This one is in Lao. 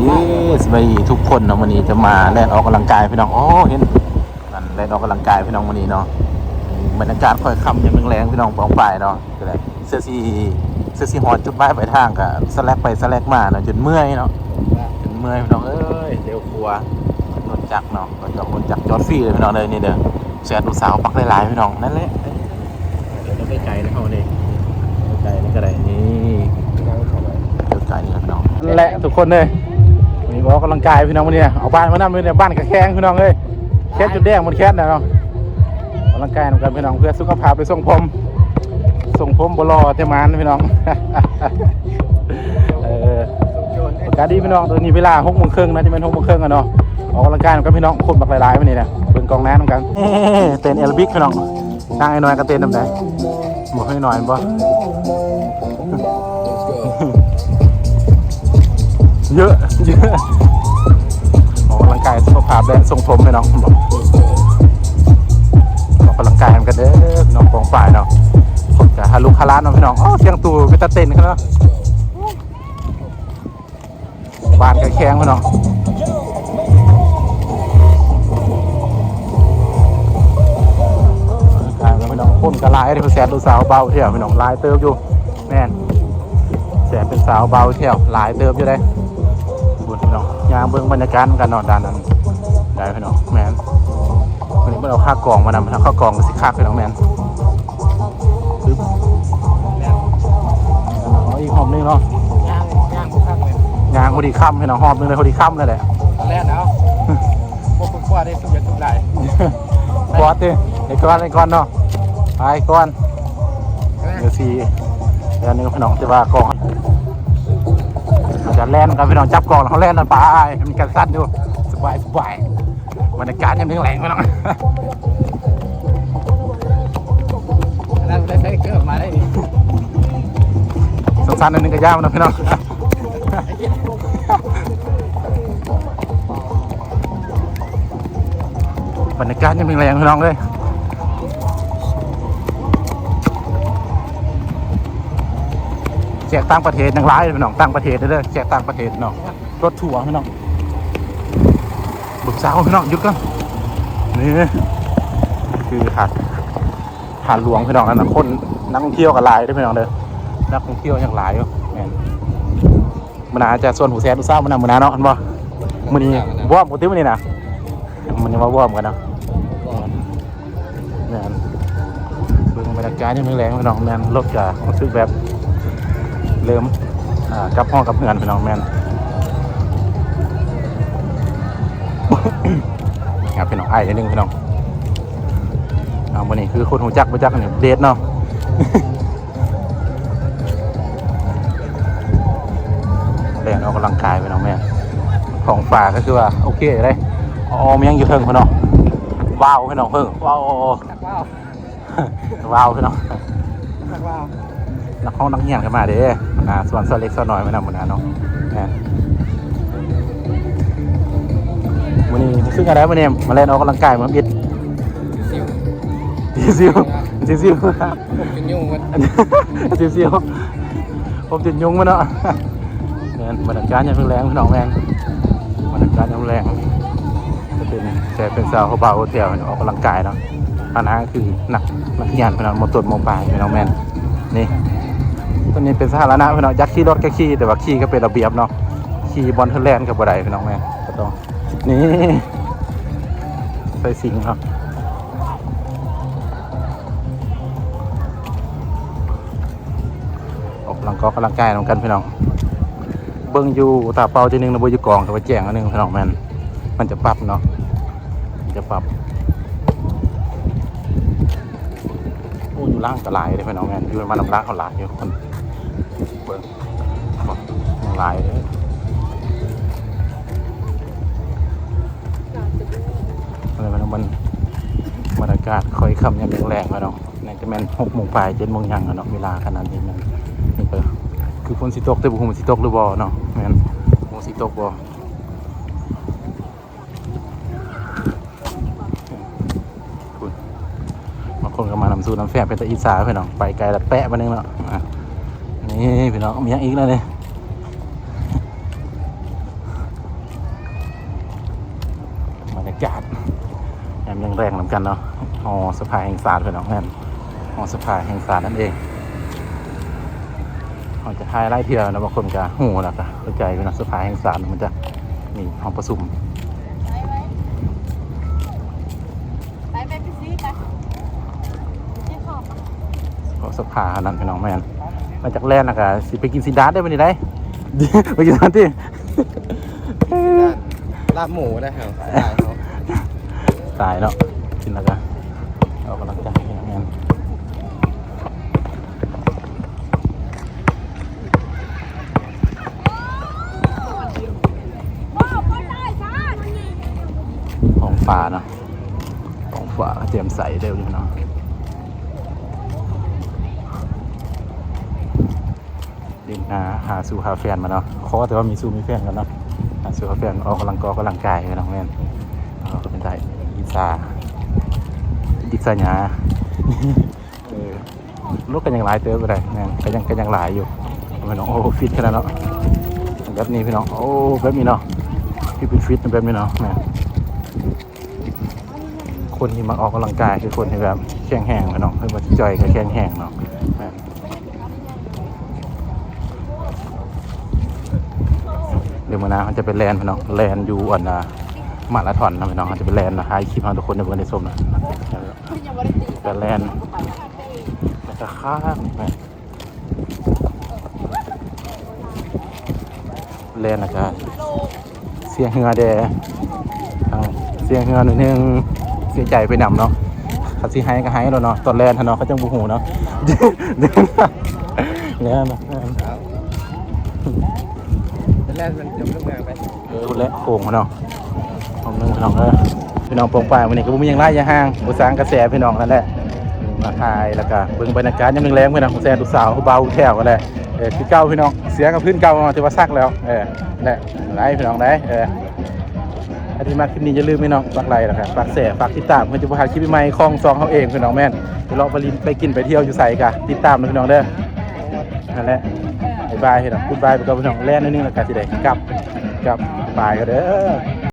ເອີ ສະບາຍດີທຸກຄົນເນາະ, ມື້ນີ້ຈະມາແລ່ນອອກກຳລັງກາຍພີ່ນ້ອງ. ໂອ້ ເຫັນ ອັນແລ່ນອອກກຳລັງກາຍພີ່ນ້ອງ ມື້ນີ້ເນາະ. ບັນຍາກາດຄ່ອຍຄ່ຳຍາມແລງໆ ພີ່ນ້ອງປ້ອງປາຍເນາະ. ກໍໄດ້ເສຍຊິ ເສຍຊິຮອດຈຸດໝາຍປາຍທາງ ກໍສະແລັກໄປສະແລັກມາເນາະ ຈົນເມື່ອຍເນາະ ຈົນເມື່ອຍພີ່ນ້ອງເອີຍ. ລ້ຽວຂວາ ລົດຈັກເນາະ ລົດຈັກ ລົດຈັກຈອດຟຣີເລີຍພີ່ນ້ອງເອີຍ. ນີ້ເດີ ແຊດລູກສາວປັກຫຼາຍໆ ພີ່ນ້ອງ. ນັ້ນແຫຼະ ເດີນໄກໆ ເຮົານີ້ ໄກໆ ນີ້ກໍໄດ້ ນີ້ ໄກໆ ນີ້ພີ່ນ້ອງ. ນັ້ນແຫຼະທຸກຄົນເອີຍ ມີອອກກຳລັງກາຍພີ່ນ້ອງ. ມື້ນີ້ເອົາບ້ານມານຳເລີຍ ບ້ານກະແຄງພີ່ນ້ອງເອີຍ. ແຄນຈົນແດງໝົດແຄນແລ້ວເນາະ. ອອກກຳລັງກາຍນຳກັນພີ່ນ້ອງ ເພື່ອສຸຂະພາບ ໄປຊົງຜົມ ຊົງຜົມບໍ່ຫຼໍ່ແຕ່ໝານພີ່ນ້ອງ. ເອີ ອາກາດດີພີ່ນ້ອງ. ຕອນນີ້ເວລາຫົກໂມງເຄິ່ງນະ ຈະແມ່ນຫົກໂມງເຄິ່ງແລ້ວເນາະ. ອອກກຳລັງກາຍນຳກັນພີ່ນ້ອງ ຄົນບັກຫຼາຍໆ ມື້ນີ້ນະ. ເບິ່ງກ້ອງໜ້ານຳກັນ ເອີ ເຕັ້ນແອໂຣບິກພີ່ນ້ອງ. ທາງໄອ້ນ້ອຍກໍເຕັ້ນນຳໄດ້ ບໍ່ໃຫ້ນ້ອຍບໍ່ ເຍອະ ເຍອະ. ອອກກຳລັງກາຍສຸຂະພາບ ແລະ ຊົງຜົມພີ່ນ້ອງ ອອກກຳລັງກາຍນຳກັນເດີ ນ້ອງປ້ອງປາຍເນາະ. ຄົນກະຮາລຸກຮາລານເນາະພີ່ນ້ອງ. ໂອ້ ສຽງຕູ້ເປັນຕາເຕັ້ນເນາະ. ບ້ານໃກ້ຄຽງພີ່ນ້ອງ ກາຍແລ້ວພີ່ນ້ອງ. ຄົນກໍຫຼາຍເດ້ ແຊດລູກສາວບ່າວແທ້ວພີ່ນ້ອງ ຫຼາຍເຕີບຢູ່. ແມ່ນ ແຊດເປັນສາວບ່າວແທ້ວ ຫຼາຍເຕີບຢູ່ເດ້. ພຸ້ນພີ່ນ້ອງ ຍ່າງເບິ່ງບັນຍາກາດນຳກັນເນາະ ດ້ານນັ້ນໄດ້ພີ່ນ້ອງ. ແມ່ນ ມື້ນີ້ເພິ່ນເອົາຂາກອງມານຳ ຂາກອງກໍຊິຄັກພີ່ນ້ອງ. ແມ່ນ ປຶບ ເອົາອີກຮອບໜຶ່ງເນາະ. ຍ່າງ ຍ່າງບໍ່ຄັກແມ່ນ ຍ່າງພໍດີຄ່ຳພີ່ນ້ອງ ຮອບໜຶ່ງເລີຍ ພໍດີຄ່ຳເລີຍແຫຼະ. ແລ່ນເອົາ ບໍ່ຝຶກຄວ້າໄດ້ ສຸກຢ່າທຸກຫຼາຍ. ຄວ້າຕິ ໄປກ່ອນ ໄປກ່ອນເນາະ ໄປກ່ອນ. ເອີ ດຽວຊິ ດຽວໜຶ່ງພີ່ນ້ອງ ແຕ່ວ່າກອງ ຈະແລ່ນກັນພີ່ນ້ອງ ຈັບກອງແລ້ວເຮົາແລ່ນກັນໄປ ມັນກັນສັ່ນຢູ່ ສະບາຍ ສະບາຍ. ບັນຍາກາດຍາມແລງໆ ພີ່ນ້ອງ ອັນນັ້ນໄດ້ໃສ່ເກີບມາໄດ້ນີ້ ສັ້ນໆ ໜ້ອຍໜຶ່ງກໍຍາວນະພີ່ນ້ອງ. ບັນຍາກາດຍາມແລງໆ ພີ່ນ້ອງເອີຍ ແຂກຕ່າງປະເທດຍັງຫຼາຍພີ່ນ້ອງ ຕ່າງປະເທດເດີ ແຂກຕ່າງປະເທດເນາະ. ລົດທົວພີ່ນ້ອງ ເບິ່ງສາວພີ່ນ້ອງ ຢຸດກ່ອນ. ນີ້ຄືຫາດ ຫາດຫຼວງພີ່ນ້ອງ ອັນນັ້ນຄົນນັກທ່ອງທ່ຽວກໍຫຼາຍເດີພີ່ນ້ອງເດີ ນັກທ່ອງທ່ຽວຍັງຫຼາຍຢູ່. ແມ່ນ ມື້ໜ້າຈະຊວນຜູ້ແຊດຜູ້ສາວມານຳ ມື້ໜ້າເນາະ ແມ່ນບໍ່? ມື້ນີ້ວອມກັນຕິ ມື້ນີ້ນະ ມື້ນີ້ມາວອມກັນເນາະ. ແມ່ນ ເບິ່ງບັນຍາກາດຍາມແລງໆ ພີ່ນ້ອງ. ແມ່ນ ລົດກະຮູ້ສຶກແບບເລີ່ມ ອ່າ ກັບຫ້ອງກັບເຮືອນພີ່ນ້ອງ. ແມ່ນ ຄບ ພີ່ນ້ອງ ອ້າຍໜຶ່ງພີ່ນ້ອງ. ເອົາ ມື້ນີ້ຄືຄົນຮູ້ຈັກບໍ່ຈັກນີ້ ເດດເນາະ. ແລ່ນອອກກຳລັງກາຍພີ່ນ້ອງ. ແມ່ນ ທ້ອງຟ້າກໍຄືວ່າໂອເຄເດ້ ອອມຍັງຢູ່ເທິງພຸ້ນເນາະ. ວ້າວພີ່ນ້ອງ ເພິ່ງ ວ້າວ ວ້າວ ວ້າວພີ່ນ້ອງ ນັກຮ້ອງນັກຮຽນກໍມາເດ້ ນະ ຊວນສາວເລັກສາວນ້ອຍມານຳ ມື້ໜ້າເນາະ. ແມ່ນ ມື້ນີ້ຮູ້ສຶກຈັ່ງໃດ ມື້ນີ້ມາແລ່ນອອກກຳລັງກາຍ ມາເຮັດ ຊິວໆ ຊິວໆ ຊິວໆ ຜົມຈົນຍຸ່ງໝົດ ຊິວໆ ຜົມຈົນຍຸ່ງໝົດເນາະ. ແມ່ນ ບັນຍາກາດຍາມແລງໆ ພີ່ນ້ອງ. ແມ່ນ ບັນຍາກາດຍາມແລງ ຈະເປັນແຊເປັນສາວ ເຂົາບ່າວແຖວອອກກຳລັງກາຍເນາະ. ອັນນັ້ນຄືນັກ ນັກຮຽນພີ່ນ້ອງ ມໍຕົ້ນມໍປາຍພີ່ນ້ອງ. ແມ່ນ ນີ້ ຕົວນີ້ເປັນສາທາລະນະພີ່ນ້ອງ ຢາກຂີ່ລົດກໍຂີ່ ແຕ່ວ່າຂີ່ກໍເປັນລະບຽບເນາະ ຂີ່ບ່ອນເພິ່ນແລ່ນກໍບໍ່ໄດ້ພີ່ນ້ອງ. ແມ່ນ ກໍຕ້ອງ ນີ້ ໃສ່ສິງເນາະ. ອອກກຳລັງ ອອກກຳລັງກາຍນຳກັນພີ່ນ້ອງ. ເບິ່ງຢູ່ຕາເປົ່າທີໜຶ່ງ ແລ້ວເບິ່ງຢູ່ກ້ອງ ຖືວ່າແຈ້ງອັນໜຶ່ງພີ່ນ້ອງ. ແມ່ນ ມັນຈະປັບເນາະ ມັນຈະປັບ. ໂອ້ ຢູ່ຫຼັງກໍຫຼາຍເດ້ພີ່ນ້ອງ. ແມ່ນ ຢູ່ມານຳຫຼັງເຮົາຫຼາຍຢູ່ ຄົນເບິ່ງ ບໍ່ ຍັງຫຼາຍເດ້. ອັນນີ້ມັນ ມັນ ບັນຍາກາດຄ່ອຍຄ່ຳຍາມແລງໆ ພີ່ນ້ອງ. ໜ້າຈະແມ່ນຫົກໂມງປາຍ ເຈັດໂມງຫຍັງແລ້ວເນາະ ເວລາຂະໜາດນີ້. ແມ່ນ ນີ້ກໍຄືຝົນຊິຕົກ ແຕ່ບໍ່ຮູ້ວ່າຊິຕົກຫຼືບໍ່ເນາະ. ແມ່ນ ບໍ່ຮູ້ຊິຕົກບໍ່. ພຸ້ນ ບາງຄົນກໍມານຳສູ່ນຳແຟນ ເປັນຕາອິດສາພີ່ນ້ອງ. ໄປໄກລະແປະບາດໜຶ່ງເນາະ. ອ່າ ນີ້ພີ່ນ້ອງ ມີຫຍັງອີກແລ້ວນີ້? ໂ ແລງນຳກັນເນາະ ຫໍສະພາແຫ່ງຊາດ ພີ່ນ້ອງ ແມ່ນ ຫໍສະພາແຫ່ງຊາດນັ້ນເອງ. ເຮົາຈະຖ່າຍຫຼາຍເທື່ອເນາະ ບາງຄົນກໍຮູ້ແລ້ວກໍເຂົ້າໃຈ ພີ່ນ້ອງ ສະພາແຫ່ງຊາດມັນຈະມີຫ້ອງປະຊຸມ ໄປ ໄປ ໄປຊື້ໄປ ເກັບຂອງ ເພາະສະພາເທົ່ານັ້ນ ພີ່ນ້ອງ ແມ່ນ ມາຈາກແລນ ແລ້ວກໍຊິໄປກິນຊີນດາດໄດ້ມື້ນີ້ໄດ໋ ໄປກິນຊີນດາດຕິ ລາບໝູໄດ້ເຮົາ ສະໄຕເຮົາ ສະໄຕເນາະ ກິນແລ້ວກໍອອກກຳລັງກາຍ ແມ່ນ ທ້ອງຟ້າເນາະ ທ້ອງຟ້າແຈ່ມໃສເດີພີ່ນ້ອງ ຫຼິ້ນຫາ ຫາສູ່ຫາແຟນມາເນາະ ຂໍແຕ່ວ່າມີສູ່ມີແຟນກ່ອນເນາະ ຫາສູ່ຫາແຟນ ອອກກຳລັງ ອອກກຳລັງກາຍເນາະ ແມ່ນ ເອີ ເປັນໄດ້ ອິດສາ ອິດສາຫຍັງ ເອີ ລົດກໍຍັງຫຼາຍເຕີບຢູ່ໃດ໋ ແມ່ນ ກໍຍັງ ກໍຍັງຫຼາຍຢູ່ ພີ່ນ້ອງ ໂອ້ ຟິດຂະໜາດເນາະ ແບບນີ້ພີ່ນ້ອງ ໂອ້ ແບບນີ້ເນາະ ທີ່ເປັນຟິດແບບນີ້ເນາະ ແມ່ນ ຄົນທີ່ມັກອອກກຳລັງກາຍຄືຄົນທີ່ແບບແຂງແຮງເນາະ ເພິ່ນວ່າຊິຈ່ອຍກໍແຂງແຮງເນາະ ແມ່ນ ດຽວມື້ໜ້າເຮົາຈະໄປແລ່ນພີ່ນ້ອງ ແລ່ນຢູ່ອັນນ່າ ມາລາທອນເນາະພີ່ນ້ອງ ເຮົາຈະໄປແລ່ນເນາະ ຖ່າຍຄລິບໃຫ້ທຸກຄົນໄດ້ເບິ່ງໄດ້ຊົມເນາະ ໄປແລ່ນ ແລ້ວກໍຂ້າມ ແມ່ນ ແລ່ນແລ້ວກະເສຍເຫື່ອແດ່ ເອີ ເສຍເຫື່ອໜ້ອຍໜຶ່ງ ເສຍໃຈໄປນຳເນາະ ຄັນຊິໄຫ້ກະໄຫ້ໂລດເນາະ ຕອນແລ່ນຫັ້ນເນາະ ເຂົາຈັ່ງບໍ່ຮູ້ເນາະ ແລ່ນ ແລ່ນ ແລ່ນມັນຈົມລົງມາໄປ ເອີ ພຸ້ນແຫຼະໂຄ້ງພຸ້ນເນາະ ຂອງໜຶ່ງພີ່ນ້ອງເອີຍ ພີ່ນ້ອງປ້ອງປາຍ ມື້ນີ້ກໍບໍ່ມີຫຍັງຫຼາຍຢ່າງຫ່າງ ບໍ່ສ້າງກະແສພີ່ນ້ອງນັ້ນແຫຼະ ມາຖ່າຍແລ້ວກະເບິ່ງບັນຍາກາດຍາມແລງໆ ພີ່ນ້ອງ ແຊລູກສາວຜູ້ບ່າວແຖວຫັ້ນແຫຼະ ເອີ ຄືເກົ່າພີ່ນ້ອງ ເສຍກັບພື້ນເກົ່າ ຖືວ່າຊັກແລ້ວ ເອີ ແຫຼະ ຫຼາຍພີ່ນ້ອງເດ້ ເອີ ໃຜທີ່ມັກຄລິບນີ້ຢ່າລືມພີ່ນ້ອງ ຝາກໄລແລ້ວກະຝາກແຊ ຝາກຕິດຕາມ ເພື່ອຈະບໍ່ພາດຄລິບໃໝ່ຂອງຊ່ອງເຮົາເອງພີ່ນ້ອງ ແມ່ນ ໄປເລາະໄປຫຼິ້ນໄປກິນໄປທ່ຽວຢູ່ໃສກະຕິດຕາມເດີພີ່ນ້ອງເດີ ນັ້ນແຫຼະ ບາຍບາຍພີ່ນ້ອງ ກຸດບາຍໄປກ່ອນພີ່ນ້ອງ ແລ່ນໜ້ອຍໜຶ່ງແລ້ວກະຊິໄດ້ກັບ ກັບ ບາຍກັນເດີ.